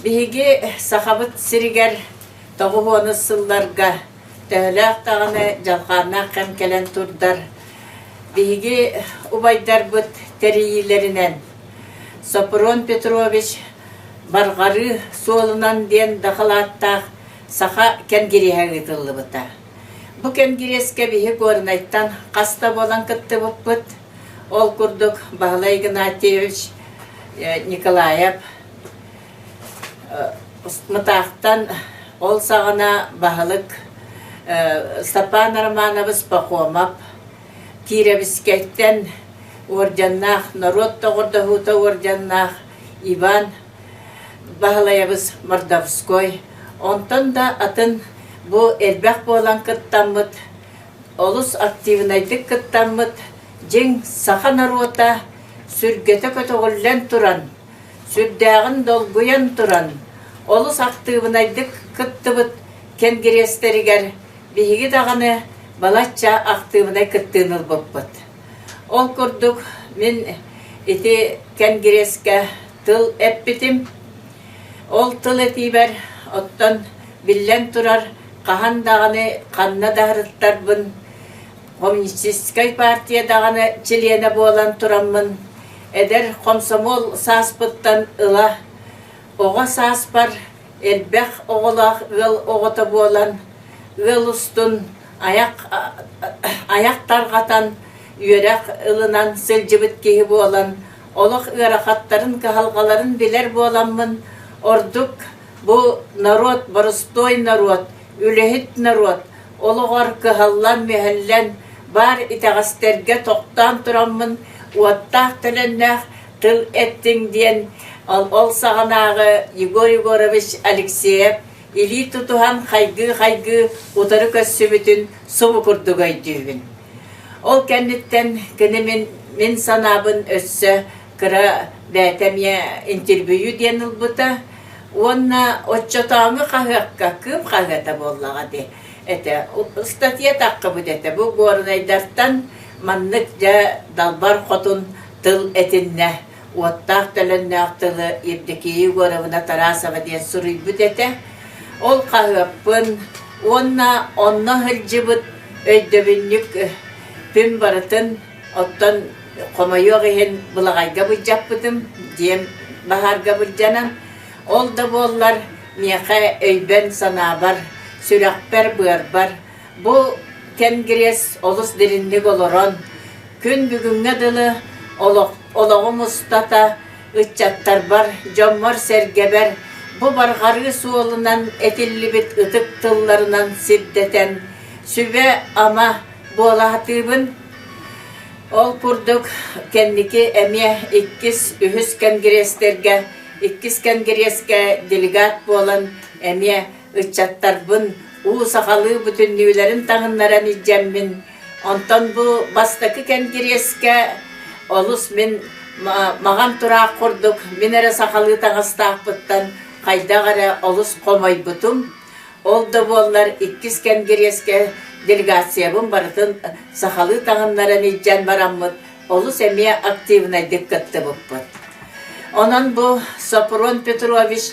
Биһиги Сахабыт сиригэр тоҕуһуонус сылларга төһөлөөх даҕаны дьалхааннаах кэм кэлэн турдар, биһиги убайдарбыт тэрийиилэринэн Сопрун Петрович Барҕарыы суолунан диэн дакылааттаах Саха кэнгириэһэ ыытыллыбыта. Бу кэнгириэскэ биһи Горнайтан хас да буолан кыттыбыппыт. Ол курдук Баһылай Игнатьевич Николаев Мытаахтан ол саҕана баһылык Степан Романович Пахомов Киирэбискэттэн уордьаннаах норуот доҕордоһуута уордьаннаах Иван Баһылайабыс Мордовской онтон да атын бу элбэх буолан кыттаммыт олус активнайдык кыттаммыт дьиҥ саха норуота сүргэтэ көтөҕүллэн туран сүрдээҕин долгуйан туран, олус актыыбынайдык кыттыбыт кэнгириэстэригэр биһиги даҕаны балачча актыыбынай кыттыыны ылбыппыт. Ол курдук мин ити кэнгириэскэ тыл эппитим. Ол тыл этиибэр оттон биллэн турар хаһан даҕаны ханна да сырыттарбын Коммунистическай партия даҕаны чилиэнэ буолан тураммын, эдэр хомсомуол сааспыттан ыла оҕо сааспар элбэх оҕолоох ыал оҕото буолан, ыал устун айах, айах тарҕатан, үөрэх ылынан сылдьыбыт киһи буолан, олох ыарахаттарын, кыһалҕаларын билэр буоламмын, ордук бу норуот, боростуой норуот, үлэһит норуот олоҕор кыһаллан-мүһэллэн, баар итэҕэстэргэ тохтоон тураммын уоттаах-төлөннөөх тыл эттиҥ диэн ол саҕанааҕы Егор Егорович Алексеев илии тутуһан хайгыы-хайгыы утары көрсүбүтүн субу курдук өйдүүбүн. Ол кэнниттэн кини мин, мин санаабын өссө кыра бэйэтэ эмиэ интервью диэн ылбыта уонна оччотооҥу хаһыакка Кыым хаһыата буоллаҕа дии этэ ыстатыйа таххыбыт этэ бу Горнайдартан маннык дьэ далбар хотун тыл этиннэ уоттаах төлөннөөх тылы Евдокия Егоровна Тарасова диэн суруйбут этэ ол хаһыаппын уонна онно сылдьыбыт өйдөбүнньүк күн барытын Оттон хомойуох иһин былаҕайга былдьаппытым, дьиэм баһаарга былдьанан. Ол да буоллар миэхэ өйбөн-санаабар, сүрэхпэр-быарбар бу кэнгириэс олус дириҥник олорон, күн бүгүҥҥэ дылы олох, олоҕум устата ыччаттарбар, дьоммор-сэргэбэр бу барҕарыы суолунан этиллибит ытык тылларынан сирдэтэн, сүбэ-ама буола сатыыбын. Ол курдук кэнники эмиэ иккис, үһүс кэнгириэстэргэ, иккис кэнгириэскэ делегат буолан эмиэ ыччаттарбын уу сахалыы бүтүннүүлэрин таҥыннаран илдьэммин, онтон бу бастакы кэнгириэскэ олус мин маҕан тураах курдук мин эрэ сахалыы таҥастаахпыттан хайдах эрэ олус хомойбутум. Ол да буоллар иккис кэнгириэскэ делегациябын барытын сахалыы таҥыннаран илдьэн бараммыт олус эмиэ активнайдык кыттыбыппыт. Онон бу Сопрун Петрович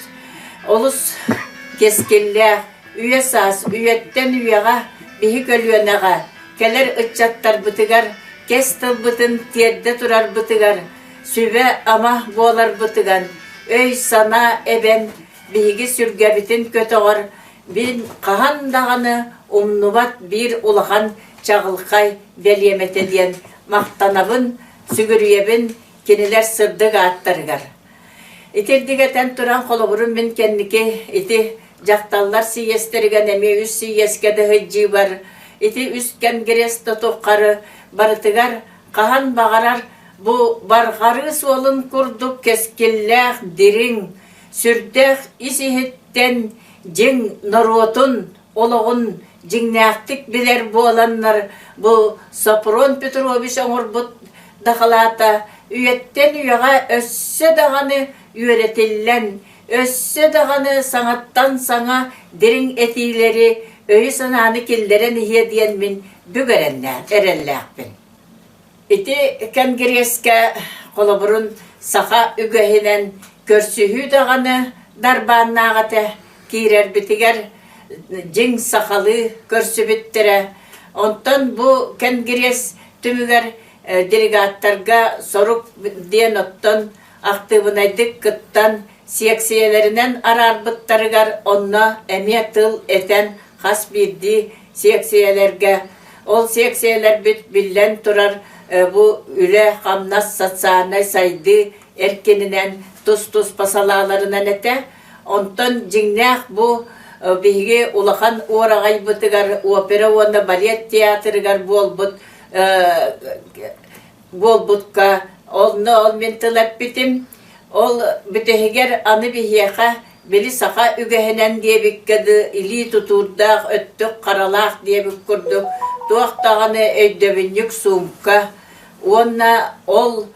олус кэскиллээх, үйэ саас үйэттэн үйэҕэ биһи көлүөнэҕэ, кэлэр ыччаттарбытыгар кэс тылбытын тиэрдэ турарбытыгар, сүбэ-ама буоларбытыгар өй-санаа эбэн биһиги сүргэбитин көтөҕөр, мин хаһан даҕаны умнубат биир улахан чаҕылхай бэлиэм этэ диэн махтанабын, сүгүрүйэбин кинилэр сырдык ааттарыгар. Итирдик этэн туран холобурум мин кэнники ити дьахталлар сийиэстэригэр эмиэ үс сийиэскэ да сылдьыыбар ити үс кэнгириэс да туххары барытыгар хаһан баҕарар бу барҕарыы суолун курдук кэскиллээх дириҥ сүрдээх ис-иһиттэн дьиҥ норуотун олоҕун дьиҥнээхтик билэр буоланнар бу Сопрун Петрович оҥорбут дакылаата үйэттэн үйэҕэ өссө даҕаны үөрэтиллэн, өссө даҕаны саҥаттан саҥа дириҥ этиилэри, өйү-санааны киллэрэн иһиэ диэн мин бүк эрэллээхпин. Ити кэнгириэскэ холобурун саха үгэһинэн көрсүһүү даҕаны, дарбааннаах этэ. Киирэрбитигэр дьиҥ сахалыы көрсүбүттэрэ. Онтон бу кэнгириэс түмүгэр делегаттарга сорук диэн оттон актыыбынайдык кыттан, сиэксийэлэринэн араарбыттарыгар онно эмиэ тыл этэн хас биирдии сиэксийэлэргэ ол сиэксийэлэрбит биллэн турар бу үлэ-хамнас социальнай сайдыы эркининэн тус-туспа салааларынан этэ. Онтон дьиҥнээх бу биһиги улахан уораҕайбытыгар опера уонна балет театрыгар буолбут буолбутка онно ол мин тыл эппитим. Ол бүтэһигэр аны биһиэхэ били саха үгэһинэн диэбиккэ дыы илии тутуурдаах, өттүк харалаах диэбит курдук туох даҕаны өйдөбүнньүк суумка уонна ол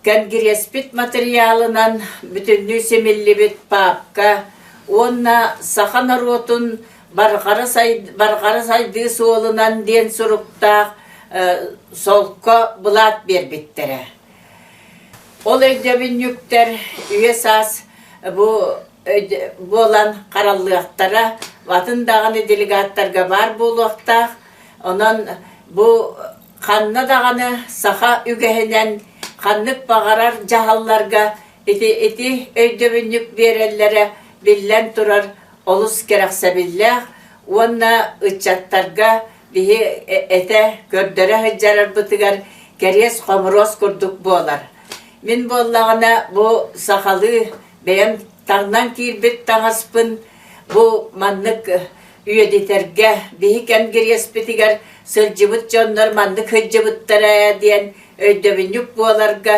Кэнгириэспит матырыйаалынан бүтүннүү симиллибит паапка уонна саха норуотун барҕара сайдыы суолунан диэн суруктаах солко былаат биэрбиттэрэ. Ол өйдөбүнньүктэр үйэ-саас бу буолан хараллыахтара, атын даҕаны делегаттарга баар буолуохтаах. Онон бу Ханна даҕаны саха үгэһинэн ханнык баҕарар дьаһалларга ити ити өйдөбүнньүк биэрэллэрэ биллэн турар олус кэрэхсэбиллээх уонна ыччаттарга биһи этэ көрдөрө сылдьарбытыгар кэриэс-хомуруос курдук буолар. Мин буоллаҕына бу сахалыы бэйэм таҥнан киирбит таҥаспын бу маннык үйэтитэргэ биһи кэнгириэспитигэр сылдьыбыт дьоннор маннык сылдьыбыттара ээ диэн өйдөбүнньүк буоларга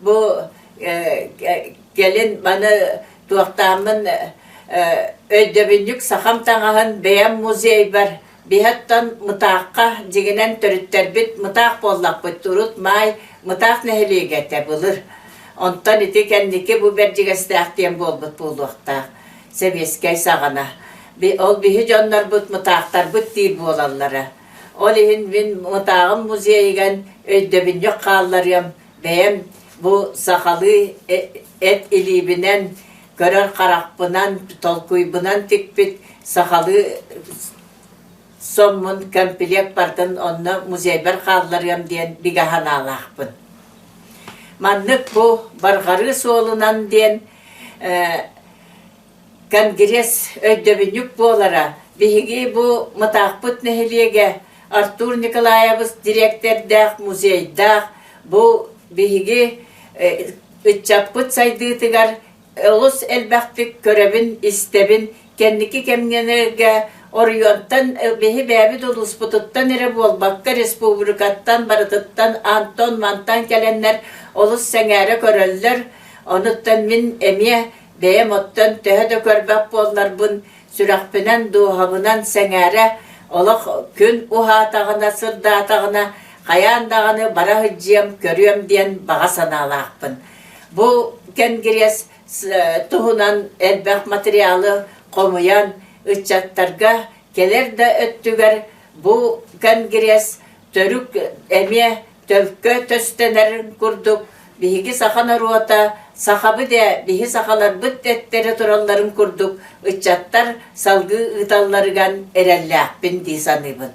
бу кэлин маны туохтааммын өйдөбүнньүк сахам таҥаһын бэйэм музейбар биһэттэн Мытаахха дьиҥинэн төрүттэрбит Мытаах буоллахпыт урут Маай Мытаах нэһилиэгэ этэ былыр онтон ити кэнники бу Бэрдьигэстээх диэн буолбут буолуохтаах сэбиэскэй саҕана. Ол биһи дьоннорбут мытаахтарбыт диир буолаллара. Ол иһин мин Мытааҕым музейыгар өйдөбүнньүк хаалларыам, бэйэм бу сахалыы эт илиибинэн, көрөр харахпынан, толкуйбунан тикпит сахалыы соммун комплект бардын онно музейбар хаалларыам диэн бигэ санаалаахпын. Маннык бу барҕарыы суолунан диэн Конгресс өйдөбүнньүк буолара. Биһиги бу Мытаахпыт нэһилиэгэ Артур Николаевич дириэктэрдээх музейдаах бу биһиги ыччаппыт сайдыытыгар олус элбэхтик көрөбүн, истэбин. Кэнники кэмҥэ оройуонтан биһи бэйэбит улууспутуттан эрэ буолбакка республикаттан барытыттан Антон мантан кэлэннэр олус сэҥээрэ көрөллөр. Онуттан мин эмиэ бэйэм оттон төһө да көрбөт буолларбын, сүрэхпинэн, дууһабынан сэҥээрэ олох күн уһаатаҕына, сырдаатаҕына хайаан даҕаны бара сылдьыам, көрүөм диэн баҕа санаалаахпын. Бу кэнгириэс туһунан элбэх материалы хомуйан, ыччаттарга кэлэр да өттүгэр бу кэнгириэс төрүк эмиэ төлкө төстөнөрүн курдук биһиги саха норуота сахабыт ээ биһи сахаларбыт эттэрэ туралларын курдук ыччаттар салгыы ыыталларыгар эрэллээхпин дии саныыбын.